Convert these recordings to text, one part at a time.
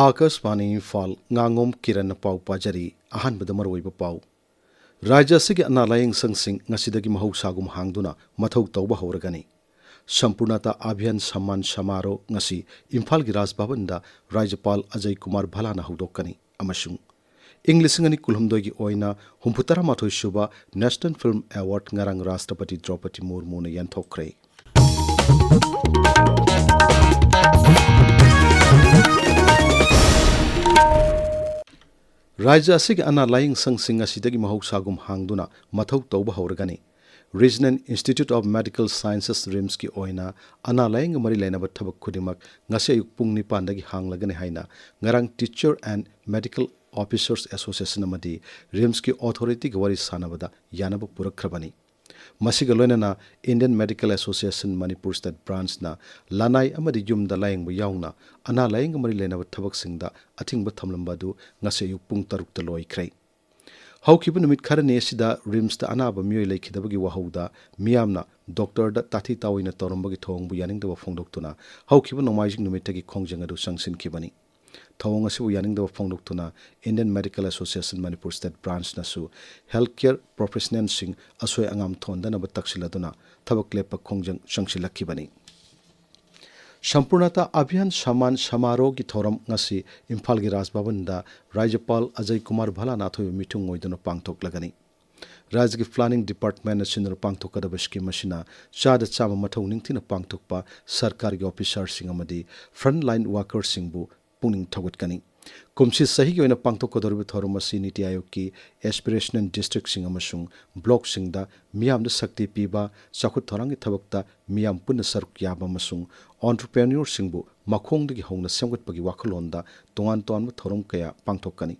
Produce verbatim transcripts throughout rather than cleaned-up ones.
ꯑꯥꯀꯥꯁꯕꯥꯅꯤ ꯏꯝꯐꯥꯜ, ꯉꯥꯉꯣꯝ ꯀꯤꯔꯟꯅ ꯄꯥꯎ ꯄꯥꯖꯔꯤ꯫ ꯑꯍꯥꯟꯕꯗ ꯃꯔꯨꯑꯣꯏꯕ ꯄꯥꯎ꯫ ꯔꯥꯖ꯭ꯌ ꯑꯁꯤꯒꯤ ꯑꯅꯥ ꯂꯥꯌꯦꯡ ꯁꯪꯁꯤꯡ ꯉꯁꯤꯗꯒꯤ ꯃꯍꯧꯁꯥꯒꯨꯝ ꯍꯥꯡꯗꯨꯅ ꯃꯊꯧ ꯇꯧꯕ ꯍꯧꯔꯒꯅꯤ꯫ ꯁꯝꯄꯨꯔꯅꯇꯥ ꯑꯚꯤꯌꯥꯟ ꯁꯝꯃꯥꯟ ꯁꯃꯥꯔꯣꯍ ꯉꯁꯤ ꯏꯝꯐꯥꯜꯒꯤ ꯔꯥꯖ ꯚꯕꯟꯗ ꯔꯥꯖ꯭ꯌꯄꯥꯜ ꯑꯖꯌ ꯀꯨꯃꯥꯔ ꯚꯜꯂꯥꯅ ꯍꯧꯗꯣꯛꯀꯅꯤ ꯑꯃꯁꯨꯡ ꯏꯪ ꯂꯤꯁꯤꯡ ꯑꯅꯤ ꯀꯨꯟꯍꯨꯝꯗꯣꯏꯒꯤ ꯑꯣꯏꯅ ꯍꯨꯝꯐꯨꯇꯔꯥꯃꯥꯊꯣꯏ ꯁꯨꯕ National Film Award ꯉꯔꯥꯡ ꯔꯥꯁꯇ꯭ꯔꯄꯇꯤ ꯗ꯭ꯔꯧꯄꯗꯤ ꯃꯨꯔꯃꯨꯅ ꯌꯦꯟꯊꯣꯛꯈ꯭ꯔꯦ꯫ ꯔꯥꯖ꯭ꯌ ꯑꯁꯤꯒꯤ ꯑꯅꯥ ꯂꯥꯌꯦꯡ ꯁꯪꯁꯤꯡ ꯑꯁꯤꯗꯒꯤ ꯃꯍꯧꯁꯥꯒꯨꯝ ꯍꯥꯡꯗꯨꯅ ꯃꯊꯧ ꯇꯧꯕ ꯍꯧꯔꯒꯅꯤ꯫ Regional Institute of Medical Sciences, ꯔꯤꯝꯁꯀꯤ ꯑꯣꯏꯅ ꯑꯅꯥ ꯂꯥꯌꯦꯡꯒ ꯃꯔꯤ ꯂꯩꯅꯕ ꯊꯕꯛ ꯈꯨꯗꯤꯡꯃꯛ ꯉꯁꯤ ꯑꯌꯨꯛ ꯄꯨꯡ ꯅꯤꯄꯥꯟꯗꯒꯤ ꯍꯥꯡꯂꯒꯅꯤ ꯍꯥꯏꯅ ꯉꯔꯥꯡ Teacher and Medical Officers Association ꯑꯃꯗꯤ ꯔꯤꯝꯁꯀꯤ ꯑꯣꯊꯣꯔꯤꯇꯤꯒ ꯋꯥꯔꯤ ꯁꯥꯟꯅꯕꯗ ꯌꯥꯅꯕ ꯄꯨꯔꯛꯈ꯭ꯔꯕꯅꯤ꯫ ꯃꯁꯤꯒ ꯂꯣꯏꯅꯅ Indian Medical Association Manipur State Branchꯅ ꯂꯅꯥꯏ ꯑꯃꯗꯤ ꯌꯨꯝꯗ ꯂꯥꯌꯦꯡꯕ ꯌꯥꯎꯅ ꯑꯅꯥ ꯂꯥꯌꯦꯡꯒ ꯃꯔꯤ ꯂꯩꯅꯕ ꯊꯕꯛꯁꯤꯡꯗ ꯑꯊꯤꯡꯕ ꯊꯝꯂꯝꯕ ꯑꯗꯨ ꯉꯁꯤ ꯑꯌꯨꯛ ꯄꯨꯡ ꯇꯔꯨꯛꯇ ꯂꯣꯏꯈ꯭ꯔꯦ꯫ ꯍꯧꯈꯤꯕ ꯅꯨꯃꯤꯠ ꯈꯔꯅꯤ ꯑꯁꯤꯗ ꯔꯤꯝꯁꯇ ꯑꯅꯥꯕ ꯃꯤꯑꯣꯏ ꯂꯩꯈꯤꯗꯕꯒꯤ ꯋꯥꯍꯧꯗ ꯃꯤꯌꯥꯝꯅ ꯗꯣꯛꯇꯔꯗ ꯇꯥꯊꯤ ꯇꯥꯑꯣꯏꯅ ꯇꯧꯔꯝꯕꯒꯤ ꯊꯧꯑꯣꯡꯕꯨ ꯌꯥꯅꯤꯡꯗꯕ ꯐꯣꯡꯗꯣꯛꯇꯨꯅ ꯍꯧꯈꯤꯕ ꯅꯣꯡꯃꯥꯏꯖꯤꯡ ꯅꯨꯃꯤꯠꯇꯒꯤ ꯈꯣꯡꯖꯪ ꯑꯗꯨ ꯆꯪꯁꯤꯟꯈꯤꯕꯅꯤ꯫ ꯊꯧꯑꯣꯡ ꯑꯁꯤꯕꯨ ꯌꯥꯅꯤꯡꯗꯕ ꯐꯣꯡꯗꯣꯛꯇꯨꯅ Indian Medical Association Manipur State Branchꯅꯁꯨ health care professionalꯁꯤꯡ ꯑꯁꯣꯏ ꯑꯉꯥꯝ ꯊꯣꯟꯗꯅꯕ ꯇꯛꯁꯤꯜꯂꯗꯨꯅ ꯊꯕꯛ ꯂꯦꯞꯄ ꯈꯣꯡꯖꯪ ꯆꯪꯁꯤꯜꯂꯛꯈꯤꯕꯅꯤ꯫ ꯁꯝꯄꯨꯔꯅꯇꯥ ꯑꯚꯤꯌꯥꯟ ꯁꯝꯃꯥꯟ ꯁꯃꯥꯔꯣꯍꯒꯤ ꯊꯧꯔꯝ ꯉꯁꯤ ꯏꯝꯐꯥꯜꯒꯤ ꯔꯥꯖ ꯚꯕꯟꯗ ꯔꯥꯖ꯭ꯌꯄꯥꯜ ꯑꯖꯌ ꯀꯨꯃꯥꯔ ꯚꯜꯂꯥꯅ ꯑꯊꯣꯏꯕ ꯃꯤꯊꯨꯡ ꯑꯣꯏꯗꯨꯅ ꯄꯥꯡꯊꯣꯛꯂꯒꯅꯤ꯫ ꯔꯥꯖ꯭ꯌꯒꯤ planning departmentꯅ ꯁꯤꯟꯗꯨꯅ ꯄꯥꯡꯊꯣꯛꯀꯗꯕ scheme ꯑꯁꯤꯅ ꯆꯥꯗ ꯆꯥꯝꯃ ꯃꯊꯧ ꯅꯤꯡꯊꯤꯅ ꯄꯥꯡꯊꯣꯛꯄ ꯁꯔꯀꯥꯔꯒꯤ officerꯁꯤꯡ ꯑꯃꯗꯤ frontline workerꯁꯤꯡꯕꯨ ꯄꯨꯛꯅꯤꯡ ꯊꯧꯒꯠꯀꯅꯤ꯫ ꯀꯨꯝꯁꯤ ꯆꯍꯤꯒꯤ ꯑꯣꯏꯅ ꯄꯥꯡꯊꯣꯛꯀꯗꯧꯔꯤꯕ ꯊꯧꯔꯝ ꯑꯁꯤ ꯅꯤꯇꯤ ꯑꯥꯌꯣꯒꯀꯤ aspirational districtꯁꯤꯡ ꯑꯃꯁꯨꯡ blockꯁꯤꯡꯗ ꯃꯤꯌꯥꯝꯗ ꯁꯛꯇꯤ ꯄꯤꯕ, ꯆꯥꯎꯈꯠ ꯊꯧꯔꯥꯡꯒꯤ ꯊꯕꯛꯇ ꯃꯤꯌꯥꯝ ꯄꯨꯟꯅ ꯁꯔꯨꯛ ꯌꯥꯕ ꯑꯃꯁꯨꯡ entrepreneurꯁꯤꯡꯕꯨ ꯃꯈꯣꯡꯗꯒꯤ ꯍꯧꯅ ꯁꯦꯝꯒꯠꯄꯒꯤ ꯋꯥꯈꯜꯂꯣꯟꯗ ꯇꯣꯉꯥꯟ ꯇꯣꯉꯥꯟꯕ ꯊꯧꯔꯝ ꯀꯌꯥ ꯄꯥꯡꯊꯣꯛꯀꯅꯤ꯫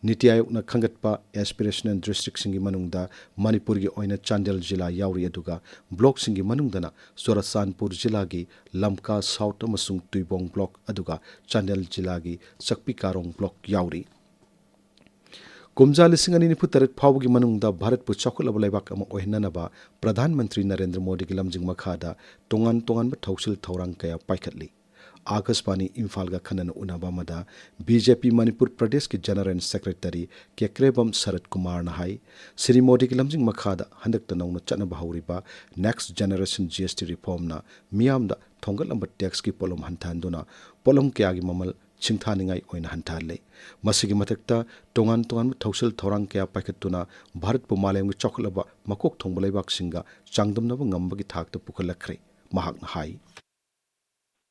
ꯅꯤꯇꯤ ꯑꯥꯌꯣꯒꯅ ꯈꯟꯒꯠꯄ aspirational districtꯁꯤꯡꯒꯤ ꯃꯅꯨꯡꯗ ꯃꯅꯤꯄꯨꯔꯒꯤ ꯑꯣꯏꯅ ꯆꯥꯟꯗꯦꯜ ꯖꯤꯂꯥ ꯌꯥꯎꯔꯤ, ꯑꯗꯨꯒ blockꯁꯤꯡꯒꯤ ꯃꯅꯨꯡꯗꯅ ꯆꯨꯔꯆꯥꯟꯄꯨꯔ ꯖꯤꯂꯥꯒꯤ ꯂꯝꯀꯥ South ꯑꯃꯁꯨꯡ ꯇꯨꯏꯕꯣꯡ block, ꯑꯗꯨꯒ ꯆꯥꯟꯗꯦꯜ ꯖꯤꯂꯥꯒꯤ ꯆꯛꯄꯤ ꯀꯥꯔꯣꯡ block ꯌꯥꯎꯔꯤ꯫ ꯀꯨꯝꯖꯥ ꯂꯤꯁꯤꯡ ꯑꯅꯤ ꯅꯤꯐꯨ ꯇꯔꯦꯠ ꯐꯥꯎꯕꯒꯤ ꯃꯅꯨꯡꯗ ꯚꯥꯔꯠꯄꯨ ꯆꯥꯎꯈꯠꯂꯕ ꯂꯩꯕꯥꯛ ꯑꯃ ꯑꯣꯏꯍꯟꯅꯅꯕ ꯄ꯭ꯔꯙꯥꯟ ꯃꯟꯇ꯭ꯔꯤ ꯅꯔꯦꯟꯗ꯭ꯔ ꯃꯣꯗꯤꯒꯤ ꯂꯝꯖꯤꯡ ꯃꯈꯥꯗ ꯇꯣꯉꯥꯟ ꯇꯣꯉꯥꯟꯕ ꯊꯧꯁꯤꯜ ꯊꯧꯔꯥꯡ ꯀꯌꯥ ꯄꯥꯏꯈꯠꯂꯤ꯫ ꯑꯥꯀꯥꯁꯕꯥꯅꯤ ꯏꯝꯐꯥꯜꯒ ꯈꯟꯅꯅ ꯎꯅꯕ ꯑꯃꯗ ꯕꯤ ꯖꯦ ꯄꯤ ꯃꯅꯤꯄꯨꯔ ꯄ꯭ꯔꯗꯦꯁꯀꯤ ꯖꯦꯅꯔꯦꯜ ꯁꯦꯀ꯭ꯔꯦꯇꯔꯤ ꯀꯦꯀ꯭ꯔꯦꯕꯝ ꯁꯔꯠ ꯀꯨꯃꯥꯔꯅ ꯍꯥꯏ, ꯁ꯭ꯔꯤ ꯃꯣꯗꯤꯒꯤ ꯂꯝꯖꯤꯡ ꯃꯈꯥꯗ ꯍꯟꯗꯛꯇ ꯅꯧꯅ ꯆꯠꯅꯕ ꯍꯧꯔꯤꯕ ꯅꯦꯛꯁ ꯖꯦꯅꯔꯦꯁꯟ ꯖꯤ ꯑꯦꯁ ꯇꯤ ꯔꯤꯐꯣꯔꯝꯅ ꯃꯤꯌꯥꯝꯗ ꯊꯣꯡꯒꯠꯂꯝꯕ ꯇꯦꯛꯁꯀꯤ ꯄꯣꯠꯂꯨꯝ ꯍꯟꯊꯍꯟꯗꯨꯅ ꯄꯣꯠꯂꯨꯝ ꯀꯌꯥꯒꯤ ꯃꯃꯜ ꯁꯤꯡꯊꯥꯅꯤꯡꯉꯥꯏ ꯑꯣꯏꯅ ꯍꯟꯊꯍꯜꯂꯦ꯫ ꯃꯁꯤꯒꯤ ꯃꯊꯛꯇ ꯇꯣꯉꯥꯟ ꯇꯣꯉꯥꯟꯕ ꯊꯧꯁꯤꯜ ꯊꯧꯔꯥꯡ ꯀꯌꯥ ꯄꯥꯏꯈꯠꯇꯨꯅ ꯚꯥꯔꯠꯄꯨ ꯃꯥꯂꯦꯝꯒꯤ ꯆꯥꯎꯈꯠꯂꯕ ꯃꯀꯣꯛ ꯊꯣꯡꯕ ꯂꯩꯕꯥꯛꯁꯤꯡꯒ ꯆꯥꯡꯗꯝꯅꯕ ꯉꯝꯕꯒꯤ ꯊꯥꯛꯇ ꯄꯨꯈꯠꯂꯛꯈ꯭ꯔꯦ꯫ ꯃꯍꯥꯛꯅ ꯍꯥꯏ꯫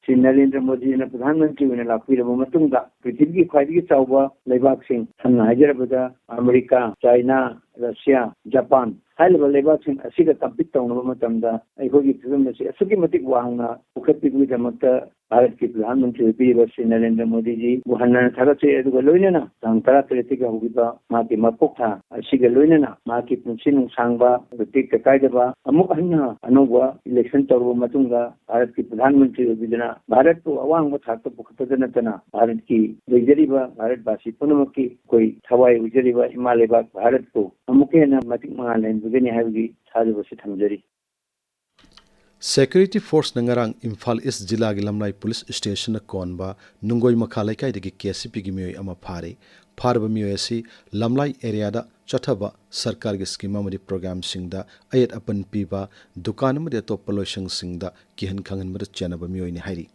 ꯁ꯭ꯔꯤ ꯅꯔꯦꯟꯗ꯭ꯔ ꯃꯣꯗꯤꯅ ꯄ꯭ꯔꯙꯥꯟ ꯃꯟꯇ꯭ꯔꯤ ꯑꯣꯏꯅ ꯂꯥꯛꯄꯤꯔꯕ ꯃꯇꯨꯡꯗ ꯄ꯭ꯔꯤꯊꯤꯕꯤꯒꯤ ꯈ꯭ꯋꯥꯏꯗꯒꯤ ꯆꯥꯎꯕ ꯂꯩꯕꯥꯛꯁꯤꯡ, ꯁꯝꯅ ꯍꯥꯏꯖꯔꯕꯗ ꯑꯃꯦꯔꯤꯀꯥ, ꯆꯥꯏꯅꯥ, ꯔꯁꯤꯌꯥ, ꯖꯄꯥꯟ ꯍꯥꯏꯔꯤꯕ ꯂꯩꯕꯥꯛꯁꯤꯡ ꯑꯁꯤꯒ ꯀꯝꯄꯤꯠ ꯇꯧꯅꯕ ꯃꯇꯝꯗ ꯑꯩꯈꯣꯏꯒꯤ ꯐꯤꯕꯝ ꯑꯁꯤ ꯑꯁꯨꯛꯀꯤ ꯃꯇꯤꯛ ꯋꯥꯡꯅ ꯄꯨꯈꯠꯄꯤꯕꯒꯤꯗꯃꯛꯇ ꯚꯥꯔꯠꯀꯤ ꯄ꯭ꯔꯙꯥꯟ ꯃꯟꯇ꯭ꯔꯤ ꯑꯣꯏꯕꯤꯔꯤꯕ ꯁ꯭ꯔꯤ ꯅꯔꯦꯟꯗ꯭ꯔ ꯃꯣꯗꯤꯖꯤꯕꯨ ꯍꯟꯅ ꯍꯟꯅ ꯊꯥꯒꯠꯆꯔꯤ꯫ ꯑꯗꯨꯒ ꯂꯣꯏꯅꯅ ꯇꯥꯡ ꯇꯔꯥꯇꯔꯦꯠꯇꯒꯤ ꯍꯧꯈꯤꯕ ꯃꯍꯥꯛꯀꯤ ꯃꯄꯣꯛ ꯊꯥ ꯑꯁꯤꯒ ꯂꯣꯏꯅꯅ ꯃꯍꯥꯛꯀꯤ ꯄꯨꯟꯁꯤ ꯅꯨꯡꯁꯥꯡꯕ, ꯇꯦꯛꯇ ꯀꯥꯏꯗꯕ, ꯑꯃꯨꯛ ꯍꯟꯅ ꯑꯅꯧꯕ ꯏꯂꯦꯛꯁꯟ ꯇꯧꯔꯕ ꯃꯇꯨꯡꯗ ꯚꯥꯔꯠꯀꯤ ꯄ꯭ꯔꯙꯥꯟ ꯃꯟꯇ꯭ꯔꯤ ꯑꯣꯏꯕꯤꯗꯨꯅ ꯚꯥꯔꯠꯄꯨ ꯑꯋꯥꯡꯕ ꯊꯥꯛꯇ ꯄꯨꯈꯠꯄꯗ ꯅꯠꯇꯅ ꯚꯥꯔꯠꯀꯤ ꯂꯩꯖꯔꯤꯕ ꯚꯥꯔꯠꯕꯥꯁꯤ ꯄꯨꯝꯅꯃꯛꯀꯤ ꯑꯩꯈꯣꯏ ꯊꯋꯥꯏ ꯑꯣꯏꯖꯔꯤꯕ ꯏꯃꯥ ꯂꯩꯕꯥꯛ ꯚꯥꯔꯠꯄꯨ ꯑꯃꯨꯛꯀ ꯍꯦꯟꯅ ꯃꯇꯤꯛ ꯃꯉꯥꯜ ꯂꯩꯍꯟꯕꯤꯒꯅꯤ ꯍꯥꯏꯕꯒꯤ ꯊꯥꯖꯕꯁꯤ ꯊꯝꯖꯔꯤ꯫ ꯁꯦꯀ꯭ꯌꯨꯔꯤꯇꯤ ꯐꯣꯔꯁꯅ ꯉꯔꯥꯡ ꯏꯝꯐꯥꯜ ꯏꯁ ꯖꯤꯂꯥꯒꯤ ꯂꯝꯂꯥꯏ ꯄꯨꯂꯤꯁ ꯁ꯭ꯇꯦꯁꯟꯅ ꯀꯣꯟꯕ ꯅꯨꯡꯒꯣꯏ ꯃꯈꯥ ꯂꯩꯀꯥꯏꯗꯒꯤ ꯀꯦ ꯁꯤ ꯄꯤꯒꯤ ꯃꯤꯑꯣꯏ ꯑꯃ ꯐꯥꯔꯦ꯫ ꯐꯥꯔꯕ ꯃꯤꯑꯣꯏ ꯑꯁꯤ ꯂꯝꯂꯥꯏ ꯑꯦꯔꯤꯌꯥꯗ ꯆꯠꯊꯕ ꯁꯔꯀꯥꯔꯒꯤ ꯁ꯭ꯀꯤꯝ ꯑꯃꯗꯤ ꯄ꯭ꯔꯣꯒ꯭ꯔꯥꯝꯁꯤꯡꯗ ꯑꯌꯦꯠ ꯑꯄꯟ ꯄꯤꯕ, ꯗꯨꯀꯥꯟ ꯑꯃꯗꯤ ꯑꯇꯣꯞꯄ ꯂꯣꯏꯁꯪꯁꯤꯡꯗ ꯀꯤꯍꯟ ꯈꯪꯍꯟꯕꯗ ꯆꯦꯟꯅꯕ ꯃꯤꯑꯣꯏꯅꯤ ꯍꯥꯏꯔꯤ꯫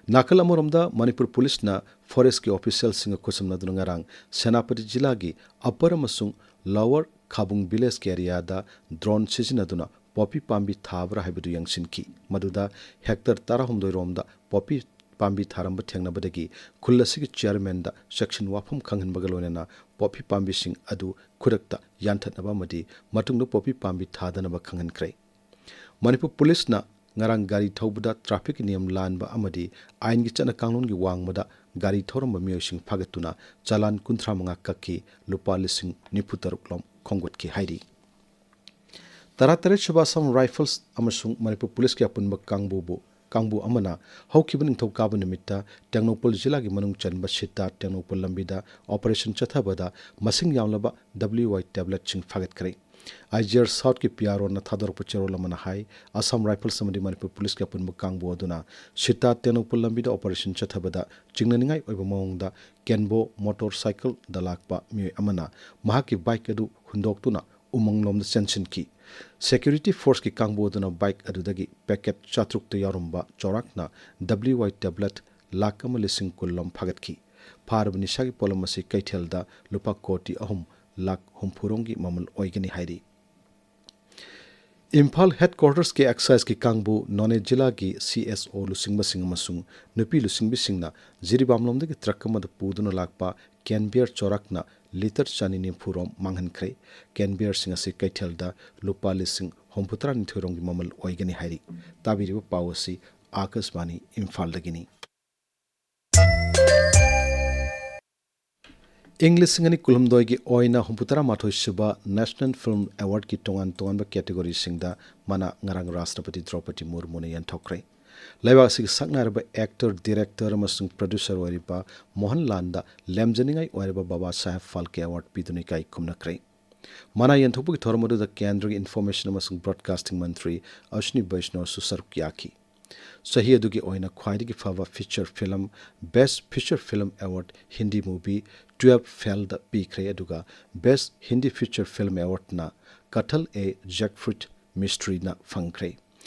ꯅꯥꯀꯜ ꯑꯃꯔꯣꯝꯗ, ꯃꯅꯤꯄꯨꯔ ꯄꯨꯂꯤꯁꯅ ꯐꯣꯔꯦꯁ꯭ꯠꯀꯤ ꯑꯣꯐꯤꯁꯤꯌꯦꯜꯁꯤꯡꯒ ꯈꯨꯠꯁꯝꯅꯗꯨꯅ ꯉꯔꯥꯡ ꯁꯦꯅꯥꯄꯇꯤ ꯖꯤꯂꯥꯒꯤ ꯑꯄꯔ ꯑꯃꯁꯨꯡ ꯂꯣꯋꯔ ꯈꯥꯕꯨꯡ ꯚꯤꯂꯦꯖꯀꯤ ꯑꯦꯔꯤꯌꯥꯗ ꯗ꯭ꯔꯣꯟ ꯁꯤꯖꯤꯟꯅꯗꯨꯅ ꯄꯣꯄꯤ ꯄꯥꯝꯕꯤ ꯊꯥꯕ꯭ꯔꯥ ꯍꯥꯏꯕꯗꯨ ꯌꯦꯡꯁꯤꯟꯈꯤ꯫ ꯃꯗꯨꯗ ꯍꯦꯛꯇꯔ ꯇꯔꯥꯍꯨꯝꯗꯣꯏ ꯔꯣꯝꯗ ꯄꯣꯄꯤ ꯄꯥꯝꯕꯤ ꯊꯥꯔꯝꯕ ꯊꯦꯡꯅꯕꯗꯒꯤ ꯈꯨꯜ ꯑꯁꯤꯒꯤ ꯆꯤꯌꯔꯃꯦꯟꯗ ꯆꯦꯛꯁꯤꯟ ꯋꯥꯐꯝ ꯈꯪꯍꯟꯕꯒ ꯂꯣꯏꯅꯅ ꯄꯣꯄꯤ ꯄꯥꯝꯕꯤꯁꯤꯡ ꯑꯗꯨ ꯈꯨꯗꯛꯇ ꯌꯥꯟꯊꯠꯅꯕ ꯑꯃꯗꯤ ꯃꯇꯨꯡꯗ ꯄꯣꯄꯤ ꯄꯥꯝꯕꯤ ꯊꯥꯗꯅꯕ ꯈꯪꯍꯟꯈ꯭ꯔꯦ꯫ ꯃꯅꯤꯄꯨꯔ ꯄꯨꯂꯤꯁꯅ ꯉꯔꯥꯡ ꯒꯥꯔꯤ ꯊꯧꯕꯗ ꯇ꯭ꯔꯥꯐꯤꯛꯀꯤ ꯅꯤꯌꯝ ꯂꯥꯟꯕ ꯑꯃꯗꯤ ꯑꯥꯏꯟꯒꯤ ꯆꯠꯅ ꯀꯥꯡꯂꯣꯟꯒꯤ ꯋꯥꯡꯃꯗ ꯒꯥꯔꯤ ꯊꯧꯔꯝꯕ ꯃꯤꯑꯣꯏꯁꯤꯡ ꯐꯥꯒꯠꯇꯨꯅ ꯆꯂꯥꯟ ꯀꯨꯟꯊ꯭ꯔꯥ ꯃꯉꯥ ꯀꯛꯈꯤ, ꯂꯨꯄꯥ ꯂꯤꯁꯤꯡ ꯅꯤꯐꯨ ꯇꯔꯨꯛ ꯂꯣꯝ ꯈꯣꯝꯒꯠꯈꯤ ꯍꯥꯏꯔꯤ꯫ ꯇꯔꯥꯇꯔꯦꯠ ꯁꯨꯕ ꯑꯁꯥꯝ ꯔꯥꯏꯐꯜꯁ ꯑꯃꯁꯨꯡ ꯃꯅꯤꯄꯨꯔ ꯄꯨꯂꯤꯁꯀꯤ ꯑꯄꯨꯟꯕ ꯀꯥꯡꯕꯨꯕꯨ, ꯀꯥꯡꯕꯨ ꯑꯃꯅ ꯍꯧꯈꯤꯕ ꯅꯤꯡꯊꯧꯀꯥꯕ ꯅꯨꯃꯤꯠꯇ ꯇꯦꯡꯅꯧꯄꯜ ꯖꯤꯂꯥꯒꯤ ꯃꯅꯨꯡ ꯆꯟꯕ ꯁꯤꯇꯥ ꯇꯦꯡꯅꯧꯄꯜ ꯂꯝꯕꯤꯗ ꯑꯣꯄꯔꯦꯁꯟ ꯆꯠꯊꯕꯗ ꯃꯁꯤꯡ ꯌꯥꯝꯂꯕ ꯗꯕ꯭ꯂꯤꯌꯨ ꯑꯥꯏ ꯇꯦꯕ꯭ꯂꯦꯠꯁꯤꯡ ꯐꯥꯒꯠꯈ꯭ꯔꯦ꯫ ꯑꯥꯏ ꯖꯤ ꯑꯥꯔ ꯁꯥꯎꯠꯀꯤ ꯄꯤ ꯑꯥꯔ ꯑꯣꯅ ꯊꯥꯗꯣꯔꯛꯄ ꯆꯦꯔꯣꯜ ꯑꯃꯅ ꯍꯥꯏ, ꯑꯁꯥꯝ ꯔꯥꯏꯐꯜꯁ ꯑꯃꯗꯤ ꯃꯅꯤꯄꯨꯔ ꯄꯨꯂꯤꯁꯀꯤ ꯑꯄꯨꯟꯕ ꯀꯥꯡꯕꯨ ꯑꯗꯨꯅ ꯁꯤꯇꯥ ꯇꯦꯡꯅꯧꯄꯜ ꯂꯝꯕꯤꯗ ꯑꯣꯄꯔꯦꯁꯟ ꯆꯠꯊꯕꯗ ꯆꯤꯡꯅꯅꯤꯡꯉꯥꯏ ꯑꯣꯏꯕ ꯃꯑꯣꯡꯗ ꯀꯦꯟꯕꯣ ꯃꯣꯇꯣꯔ ꯁꯥꯏꯀꯜꯗ ꯂꯥꯛꯄ ꯃꯤꯑꯣꯏ ꯑꯃꯅ ꯃꯍꯥꯛꯀꯤ ꯕꯥꯏꯛ ꯑꯗꯨ ꯍꯨꯟꯗꯣꯛꯇꯨꯅ ꯎꯃꯪꯂꯣꯝꯗ ꯆꯦꯟꯁꯤꯟꯈꯤ꯫ ꯁꯦꯀ꯭ꯌꯨꯔꯤꯇꯤ ꯐꯣꯔꯁꯀꯤ ꯀꯥꯡꯕꯨ ꯑꯗꯨꯅ ꯕꯥꯏꯛ ꯑꯗꯨꯗꯒꯤ ꯄꯦꯀꯦꯠ ꯆꯥꯇ꯭ꯔꯨꯛꯇ ꯌꯥꯎꯔꯝꯕ ꯆꯥꯎꯔꯥꯛꯅ ꯗꯕ꯭ꯂꯤꯎ ꯋꯥꯏ ꯇꯦꯕ꯭ꯂꯦꯠ ꯂꯥꯈ ꯑꯃ ꯂꯤꯁꯤꯡ ꯀꯨꯟ ꯂꯣꯝ ꯐꯥꯒꯠꯈꯤ꯫ ꯐꯥꯔꯕ ꯅꯤꯁꯥꯒꯤ ꯄꯣꯠꯂꯝ ꯑꯁꯤ ꯀꯩꯊꯦꯜꯗ ꯂꯨꯄꯥ ꯀꯣꯇꯤ ꯑꯍꯨꯝ ꯂꯥꯈ ꯍꯨꯝꯐꯨ ꯔꯣꯝꯒꯤ ꯃꯃꯜ ꯑꯣꯏꯒꯅꯤ ꯍꯥꯏꯔꯤ꯫ ꯏꯝꯐꯥꯜ ꯍꯦꯗꯀ꯭ꯋꯥꯇꯔꯁꯀꯤ ꯑꯦꯛꯁꯥꯏꯖꯀꯤ ꯀꯥꯡꯕꯨ, ꯅꯣꯅꯦ ꯖꯤꯂꯥꯒꯤ ꯁꯤ ꯑꯦꯁ ꯑꯣ ꯂꯨꯆꯤꯡꯕꯁꯤꯡ ꯑꯃꯁꯨꯡ ꯅꯨꯄꯤ ꯂꯨꯆꯤꯡꯕꯤꯁꯤꯡꯅ ꯖꯤꯔꯤꯕꯥꯝꯂꯣꯝꯗꯒꯤ ꯇ꯭ꯔꯛ ꯑꯃꯗ ꯄꯨꯗꯨꯅ ꯂꯥꯛꯄ ꯀꯦꯟ ꯕꯤꯌꯔ ꯆꯥꯎꯔꯥꯛꯅ ꯂꯤꯇꯔ ꯆꯅꯤ ꯅꯤꯐꯨ ꯔꯣꯝ ꯃꯥꯡꯍꯟꯈ꯭ꯔꯦ꯫ ꯀꯦꯟ ꯕꯤꯌꯔꯁꯤꯡ ꯑꯁꯤ ꯀꯩꯊꯦꯜꯗ ꯂꯨꯄꯥ ꯂꯤꯁꯤꯡ ꯍꯨꯝꯐꯨꯇꯔꯥ ꯅꯤꯊꯣꯏ ꯔꯣꯝꯒꯤ ꯃꯃꯜ ꯑꯣꯏꯒꯅꯤ ꯍꯥꯏꯔꯤ꯫ ꯇꯥꯕꯤꯔꯤꯕ ꯄꯥꯎ ꯑꯁꯤ ꯑꯥꯀꯥꯁꯕꯥꯅꯤ ꯏꯝꯐꯥꯜꯗꯒꯤꯅꯤ꯫ ꯏꯪ ꯂꯤꯁꯤꯡ ꯑꯅꯤ ꯀꯨꯟꯍꯨꯝꯗꯣꯏꯒꯤ ꯑꯣꯏꯅ ꯍꯨꯝꯐꯨꯇꯔꯥ ꯃꯥꯊꯣꯏ ꯁꯨꯕ ꯅꯦꯁꯅꯦꯜ ꯐꯤꯜꯝ ꯑꯦꯋꯥꯔꯗꯀꯤ ꯇꯣꯉꯥꯟ ꯇꯣꯉꯥꯟꯕ ꯀꯦꯇꯦꯒꯣꯔꯤꯁꯤꯡꯗ ꯃꯅꯥ ꯉꯔꯥꯡ ꯔꯥꯁꯇ꯭ꯔꯄꯇꯤ ꯗ꯭ꯔꯧꯄꯗꯤ ꯃꯨꯔꯃꯨꯅ ꯌꯦꯟꯊꯣꯛꯈ꯭ꯔꯦ꯫ ꯂꯩꯕꯥꯛ ꯑꯁꯤꯒꯤ ꯁꯛꯅꯥꯏꯔꯕ ꯑꯦꯛꯇꯔ, ꯗꯤꯔꯦꯛꯇꯔ ꯑꯃꯁꯨꯡ ꯄ꯭ꯔꯣꯗ꯭ꯌꯨꯁꯔ ꯑꯣꯏꯔꯤꯕ ꯃꯣꯍꯟꯂꯥꯜꯗ ꯂꯦꯝꯖꯅꯤꯡꯉꯥꯏ ꯑꯣꯏꯔꯕ ꯕꯥꯕꯥ ꯁꯥꯍꯦꯕ ꯐꯥꯜꯀꯦ ꯑꯦꯋꯥꯔꯗ ꯄꯤꯗꯨꯅ ꯏꯀꯥꯏ ꯈꯨꯝꯅꯈ꯭ꯔꯦ꯫ ꯃꯅꯥ ꯌꯦꯟꯊꯣꯛꯄꯒꯤ ꯊꯧꯔꯝ ꯑꯗꯨꯗ ꯀꯦꯟꯗ꯭ꯔꯒꯤ ꯏꯟꯐꯣꯔꯃꯦꯁꯟ ꯑꯃꯁꯨꯡ ꯕ꯭ꯔꯣꯗꯀꯥꯁꯇꯤꯡ ꯃꯟꯇ꯭ꯔꯤ ꯑꯁ꯭ꯋꯤꯅꯤ ꯕꯩꯁꯅꯣꯔꯁꯨ ꯁꯔꯨꯛ ꯌꯥꯈꯤ꯫ ꯆꯍꯤ ꯑꯗꯨꯒꯤ ꯑꯣꯏꯅ ꯈ꯭ꯋꯥꯏꯗꯒꯤ ꯐꯕ feature film, best feature film award Hindi movie twelfth fail ꯄꯤꯈ꯭ꯔꯦ, ꯑꯗꯨꯒ ꯕꯦꯁ꯭ꯠ ꯍꯤꯟꯗꯤ ꯐꯤꯆꯔ ꯐꯤꯂꯝ ꯑꯦꯋꯥꯔꯗꯅ ꯀꯊꯜ ꯑꯦ ꯖꯦꯛꯐ꯭ꯔꯨꯏꯠ ꯃꯤꯁꯇ꯭ꯔꯤꯅ ꯐꯪꯈ꯭ꯔꯦ꯫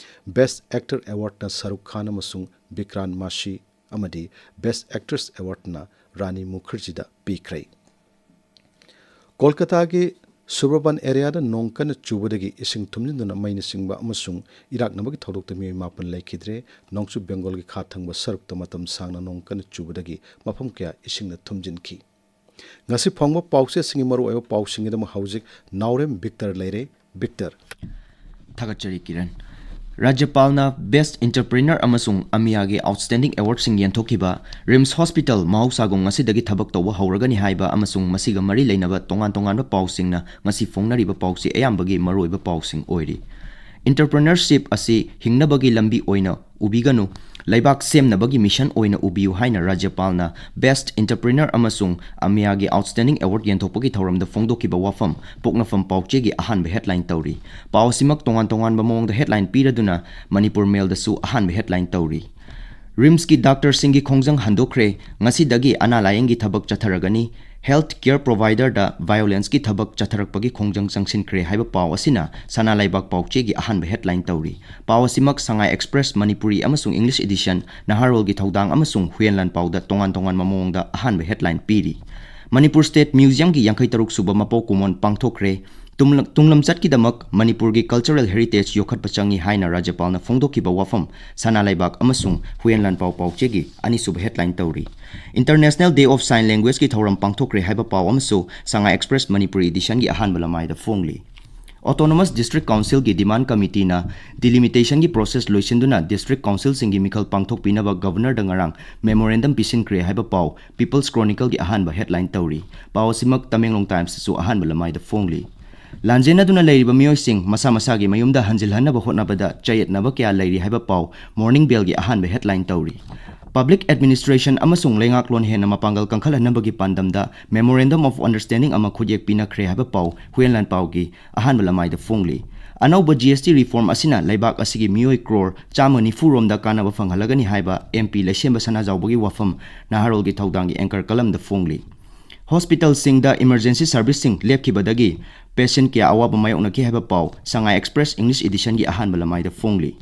ꯕꯦꯁ꯭ꯠ ꯑꯦꯛꯇꯔ ꯑꯦꯋꯥꯔꯗꯅ ꯁꯥꯔꯨꯈ ꯈꯥꯟ ꯑꯃꯁꯨꯡ ꯕꯤꯀ꯭ꯔꯥꯟ ꯃꯥꯁꯤ ꯑꯃꯗꯤ ꯕꯦꯁ꯭ꯠ ꯑꯦꯛꯇ꯭ꯔꯦꯁ ꯑꯦꯋꯥꯔꯗꯅ ꯔꯥꯅꯤ ꯃꯨꯈꯔꯖꯤꯗ ꯄꯤꯈ꯭ꯔꯦ꯫ ꯀꯣꯜꯀꯇꯥꯒꯤ ꯁꯨꯕꯔꯕꯟ ꯑꯦꯔꯤꯌꯥꯗ ꯅꯣꯡ ꯀꯟꯅ ꯆꯨꯕꯗꯒꯤ ꯏꯁꯤꯡ ꯊꯨꯝꯖꯤꯟꯗꯨꯅ ꯃꯩꯅꯆꯤꯡꯕ ꯑꯃꯁꯨꯡ ꯏꯔꯥꯛꯅꯕꯒꯤ ꯊꯧꯗꯣꯛꯇ ꯃꯤꯑꯣꯏ ꯃꯥꯄꯟ ꯂꯩꯈꯤꯗ꯭ꯔꯦ꯫ ꯅꯣꯡꯆꯨꯞ ꯕꯦꯡꯒꯣꯜꯒꯤ ꯈꯥ ꯊꯪꯕ ꯁꯔꯨꯛꯇ ꯃꯇꯝ ꯁꯥꯡꯅ ꯅꯣꯡ ꯀꯟꯅ ꯆꯨꯕꯗꯒꯤ ꯃꯐꯝ ꯀꯌꯥ ꯏꯁꯤꯡꯅ ꯊꯨꯝꯖꯤꯟꯈꯤ꯫ ꯉꯁꯤ ꯐꯣꯡꯕ ꯄꯥꯎꯆꯦꯁꯤꯡꯒꯤ ꯃꯔꯨꯑꯣꯏꯕ ꯄꯥꯎꯁꯤꯡꯒꯤꯗꯃꯛ ꯍꯧꯖꯤꯛ ꯅꯥꯎꯔꯦꯝ ꯕꯤꯛꯇꯔ ꯂꯩꯔꯦ꯫ ꯕꯤꯛꯇꯔ꯫ ꯊꯥꯒꯠꯆꯔꯤ ꯀꯤꯔꯟ꯫ ꯔꯥꯖ꯭ꯌꯄꯥꯜꯅ ꯕꯦꯁ꯭ꯠ ꯑꯦꯟꯇꯔꯄ꯭ꯔꯤꯅꯔ ꯑꯃꯁꯨꯡ ꯑꯃꯤꯌꯥꯒꯤ ꯑꯥꯎꯠꯁ꯭ꯇꯦꯟꯗꯤꯡ ꯑꯦꯋꯥꯔꯗꯁꯤꯡ ꯌꯦꯟꯊꯣꯛꯈꯤꯕ ꯔꯤꯝꯁ ꯍꯣꯁꯄꯤꯇꯥꯜ ꯃꯍꯧꯁꯥꯒꯨꯝ ꯉꯁꯤꯗꯒꯤ ꯊꯕꯛ ꯇꯧꯕ ꯍꯧꯔꯒꯅꯤ ꯍꯥꯏꯕ ꯑꯃꯁꯨꯡ ꯃꯁꯤꯒ ꯃꯔꯤ ꯂꯩꯅꯕ ꯇꯣꯉꯥꯟ ꯇꯣꯉꯥꯟꯕ ꯄꯥꯎꯁꯤꯡꯅ ꯉꯁꯤ ꯐꯣꯡꯅꯔꯤꯕ ꯄꯥꯎꯆꯦ ꯑꯌꯥꯝꯕꯒꯤ ꯃꯔꯨꯑꯣꯏꯕ ꯄꯥꯎꯁꯤꯡ ꯑꯣꯏꯔꯤ꯫ ꯑꯦꯟꯇꯔꯄ꯭ꯔꯤꯅꯔꯁꯤꯞ ꯑꯁꯤ ꯍꯤꯡꯅꯕꯒꯤ ꯂꯝꯕꯤ ꯑꯣꯏꯅ ꯎꯕꯤꯒꯅꯨ꯫ ꯂꯩꯕꯥꯛ ꯁꯦꯝꯅꯕꯒꯤ ꯃꯤꯁꯟ ꯑꯣꯏꯅ ꯎꯕꯤꯌꯨ ꯍꯥꯏꯅ ꯔꯥꯖ꯭ꯌꯄꯥꯜꯅ Best Entrepreneur ꯑꯃꯁꯨꯡ ꯑꯃꯤꯌꯥꯒꯤ Outstanding Award ꯌꯦꯟꯊꯣꯛꯄꯒꯤ ꯊꯧꯔꯝꯗ ꯐꯣꯡꯗꯣꯛꯈꯤꯕ ꯋꯥꯐꯝ ꯄꯣꯛꯅꯐꯝ ꯄꯥꯎꯆꯦꯒꯤ ꯑꯍꯥꯟꯕ ꯍꯦꯗꯂꯥꯏꯟ ꯇꯧꯔꯤ꯫ ꯄꯥꯎ ꯑꯁꯤꯃꯛ ꯇꯣꯉꯥꯟ ꯇꯣꯉꯥꯟꯕ ꯃꯑꯣꯡꯗ ꯍꯦꯗꯂꯥꯏꯟ ꯄꯤꯔꯗꯨꯅ ꯃꯅꯤꯄꯨꯔ ꯃꯦꯜꯗꯁꯨ ꯑꯍꯥꯟꯕ ꯍꯦꯗꯂꯥꯏꯟ ꯇꯧꯔꯤ꯫ ꯔꯤꯝꯁꯀꯤ ꯗꯥꯛꯇꯔꯁꯤꯡꯒꯤ ꯈꯣꯡꯖꯪ ꯍꯟꯗꯣꯛꯈ꯭ꯔꯦ, ꯉꯁꯤꯗꯒꯤ ꯑꯅꯥ ꯂꯥꯌꯦꯡꯒꯤ ꯊꯕꯛ ꯆꯠꯊꯔꯒꯅꯤ꯫ Health care providerꯗ violenceꯀꯤ ꯊꯕꯛ ꯆꯠꯊꯔꯛꯄꯒꯤ ꯈꯣꯡꯖꯪ ꯆꯪꯁꯤꯟꯈ꯭ꯔꯦ ꯍꯥꯏꯕ ꯄꯥꯎ ꯑꯁꯤꯅ ꯁꯅꯥ ꯂꯩꯕꯥꯛ ꯄꯥꯎꯆꯦꯒꯤ ꯑꯍꯥꯟꯕ ꯍꯦꯗꯂꯥꯏꯟ ꯇꯧꯔꯤ꯫ ꯄꯥꯎ ꯑꯁꯤꯃꯛ Sangai Express ꯃꯅꯤꯄꯨꯔꯤ ꯑꯃꯁꯨꯡ English edition, ꯅꯍꯥꯔꯣꯜꯒꯤ ꯊꯧꯗꯥꯡ ꯑꯃꯁꯨꯡ ꯍꯨꯌꯦꯟ ꯂꯥꯟꯄꯥꯎꯗ ꯇꯣꯉꯥꯟ ꯇꯣꯉꯥꯟꯕ ꯃꯑꯣꯡꯗ ꯑꯍꯥꯟꯕ ꯍꯦꯗꯂꯥꯏꯟ ꯄꯤꯔꯤ꯫ ꯃꯅꯤꯄꯨꯔ State Museumꯒꯤ ꯌꯥꯡꯈꯩ ꯇꯔꯨꯛ ꯁꯨꯕ ꯃꯄꯣꯛ ꯀꯨꯝꯑꯣꯟ ꯄꯥꯡꯊꯣꯛꯈ꯭ꯔꯦ꯫ ꯇꯨꯡꯂ-, ꯇꯨꯡꯂꯝꯆꯠꯀꯤꯗꯃꯛ ꯃꯅꯤꯄꯨꯔꯒꯤ cultural heritage ꯌꯣꯛꯈꯠꯄ ꯆꯪꯏ ꯍꯥꯏꯅ ꯔꯥꯖ꯭ꯌꯄꯥꯜꯅ ꯐꯣꯡꯗꯣꯛꯈꯤꯕ ꯋꯥꯐꯝ ꯁꯅꯥ ꯂꯩꯕꯥꯛ ꯑꯃꯁꯨꯡ ꯍꯨꯌꯦꯟ ꯂꯥꯟꯄꯥꯎ ꯄꯥꯎꯆꯦꯒꯤ ꯑꯅꯤꯁꯨꯕ ꯍꯦꯗꯂꯥꯏꯟ ꯇꯧꯔꯤ꯫ International Day of Sign Languageꯀꯤ ꯊꯧꯔꯝ ꯄꯥꯡꯊꯣꯛꯈ꯭ꯔꯦ ꯍꯥꯏꯕ ꯄꯥꯎ ꯑꯃꯁꯨ Sangai Express ꯃꯅꯤꯄꯨꯔꯤ editionꯒꯤ ꯑꯍꯥꯟꯕ ꯂꯃꯥꯏꯗ ꯐꯣꯡꯂꯤ꯫ Autonomous District Councilꯒꯤ demand committeeꯅ delimitationꯒꯤ process ꯂꯣꯏꯁꯤꯟꯗꯨꯅ district councilꯁꯤꯡꯒꯤ ꯃꯤꯈꯜ ꯄꯥꯡꯊꯣꯛꯄꯤꯅꯕ governorꯗ ꯉꯔꯥꯡ memorandum ꯄꯤꯁꯤꯟꯈ꯭ꯔꯦ ꯍꯥꯏꯕ ꯄꯥꯎ People's Chronicleꯒꯤ ꯑꯍꯥꯟꯕ ꯍꯦꯗꯂꯥꯏꯟ ꯇꯧꯔꯤ꯫ ꯄꯥꯎ ꯑꯁꯤꯃꯛ ꯇꯃꯦꯡꯂꯣꯡ Timesꯇꯁꯨ ꯑꯍꯥꯟꯕ ꯂꯃꯥꯏꯗ ꯐꯣꯡꯂꯤ꯫ ꯂꯥꯟꯖꯦꯟꯅꯗꯨꯅ ꯂꯩꯔꯤꯕ ꯃꯤꯑꯣꯏꯁꯤꯡ ꯃꯁꯥ ꯃꯁꯥꯒꯤ ꯃꯌꯨꯝꯗ ꯍꯟꯖꯤꯜꯍꯟꯅꯕ ꯍꯣꯠꯅꯕꯗ ꯆꯌꯦꯠꯅꯕ ꯀꯌꯥ ꯂꯩꯔꯤ ꯍꯥꯏꯕ ꯄꯥꯎ Morning Bellꯒꯤ ꯑꯍꯥꯟꯕ ꯍꯦꯗꯂꯥꯏꯟ ꯇꯧꯔꯤ꯫ Public administration ꯑꯃꯁꯨꯡ ꯂꯩꯉꯥꯛꯂꯣꯟ ꯍꯦꯟꯅ ꯃꯄꯥꯡꯒꯜ ꯀꯟꯈꯠꯍꯟꯅꯕꯒꯤ ꯄꯥꯟꯗꯝꯗ memorandum of understanding ꯑꯃ ꯈꯨꯠꯌꯦꯛ ꯄꯤꯅꯈ꯭ꯔꯦ ꯍꯥꯏꯕ ꯄꯥꯎ ꯍꯨꯌꯦꯟ ꯂꯥꯟꯄꯥꯎꯒꯤ ꯑꯍꯥꯟꯕ ꯂꯃꯥꯏꯗ ꯐꯣꯡꯂꯤ꯫ ꯑꯅꯧꯕ G S T reform ꯑꯁꯤꯅ ꯂꯩꯕꯥꯛ ꯑꯁꯤꯒꯤ ꯃꯤꯑꯣꯏ ꯀ꯭ꯔꯣꯔ ꯆꯥꯝꯃ ꯅꯤꯐꯨ ꯔꯣꯝꯗ ꯀꯥꯟꯅꯕ ꯐꯪꯍꯜꯂꯒꯅꯤ ꯍꯥꯏꯕ M P ꯂꯩꯁꯦꯝꯕ ꯁꯅꯥꯖꯥꯎꯕꯒꯤ ꯋꯥꯐꯝ ꯅꯍꯥꯔꯣꯜꯒꯤ ꯊꯧꯗꯥꯡꯒꯤ anchor columnꯗ ꯐꯣꯡꯂꯤ꯫ Hospitalꯁꯤꯡꯗ emergency serviceꯁꯤꯡ ꯂꯦꯞꯈꯤꯕꯗꯒꯤ patient ꯀꯌꯥ ꯑꯋꯥꯕ ꯃꯥꯌꯣꯛꯅꯈꯤ ꯍꯥꯏꯕ ꯄꯥꯎ Sangai Express English editionꯒꯤ ꯑꯍꯥꯟꯕ ꯂꯃꯥꯏꯗ ꯐꯣꯡꯂꯤ꯫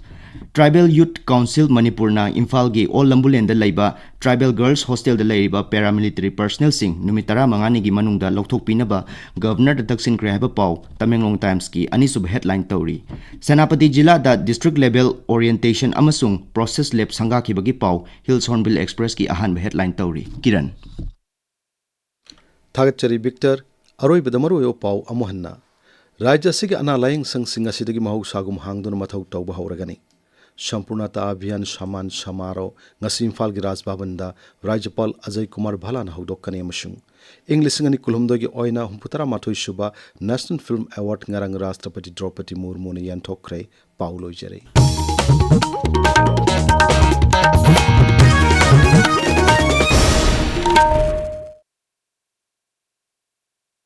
Tribal Youth Council ꯃꯅꯤꯄꯨꯔꯅ ꯏꯝꯐꯥꯜꯒꯤ ꯑꯣꯜ ꯂꯝꯕꯨꯂꯦꯟꯗ ꯂꯩꯕ Tribal Girls Hostelꯗ ꯂꯩꯔꯤꯕ paramilitary personnelꯁꯤꯡ ꯅꯨꯃꯤꯠ ꯇꯔꯥꯃꯉꯥꯅꯤꯒꯤ ꯃꯅꯨꯡꯗ ꯂꯧꯊꯣꯛꯄꯤꯅꯕ governorꯗ ꯇꯛꯁꯤꯟꯈ꯭ꯔꯦ ꯍꯥꯏꯕ ꯄꯥꯎ ꯇꯃꯦꯡꯂꯣꯡ Timesꯀꯤ ꯑꯅꯤꯁꯨꯕ headline ꯇꯧꯔꯤ꯫ ꯁꯦꯅꯥꯄꯇꯤ ꯖꯤꯂꯥꯗ district level orientation ꯑꯃꯁꯨꯡ process lab ꯁꯪꯒꯥꯈꯤꯕꯒꯤ ꯄꯥꯎ Hills Hornbill Expressꯀꯤ ꯑꯍꯥꯟꯕ headline ꯇꯧꯔꯤ꯫ ꯀꯤꯔꯟ꯫ ꯊꯥꯒꯠꯆꯔꯤ ꯕꯤꯛꯇꯔ꯫ ꯑꯔꯣꯏꯕꯗ ꯃꯔꯨꯑꯣꯏꯕ ꯄꯥꯎ ꯑꯃꯨꯛ ꯍꯟꯅ꯫ ꯔꯥꯖ꯭ꯌ ꯑꯁꯤꯒꯤ ꯑꯅꯥ ꯂꯥꯌꯦꯡ ꯁꯪꯁꯤꯡ ꯉꯁꯤꯗꯒꯤ ꯃꯍꯧꯁꯥꯒꯨꯝ ꯍꯥꯡꯗꯨꯅ ꯃꯊꯧ ꯇꯧꯕ ꯍꯧꯔꯒꯅꯤ꯫ ꯁꯝꯄꯨꯔꯅꯇꯥ ꯑꯚꯤꯌꯥꯟ ꯁꯃꯥꯟ ꯁꯃꯥꯔꯣ ꯉꯁꯤ ꯏꯝꯐꯥꯜꯒꯤ ꯔꯥꯖ ꯚꯕꯟꯗ ꯔꯥꯖ꯭ꯌꯄꯥꯜ ꯑꯖꯌ ꯀꯨꯃꯥꯔ ꯚꯥꯂꯥꯅ ꯍꯧꯗꯣꯛꯀꯅꯤ ꯑꯃꯁꯨꯡ ꯏꯪ ꯂꯤꯁꯤꯡ ꯑꯅꯤ ꯀꯨꯟꯍꯨꯝꯗꯣꯏꯒꯤ ꯑꯣꯏꯅ ꯍꯨꯝꯐꯨꯇꯔꯥ ꯃꯥꯊꯣꯏ ꯁꯨꯕ National Film Award ꯉꯔꯥꯡ ꯔꯥꯁꯇ꯭ꯔꯄꯇꯤ ꯗ꯭ꯔꯧꯄꯗꯤ ꯃꯨꯔꯃꯨꯅ ꯌꯦꯟꯊꯣꯛꯈ꯭ꯔꯦ꯫ ꯄꯥꯎ ꯂꯣꯏꯖꯔꯦ꯫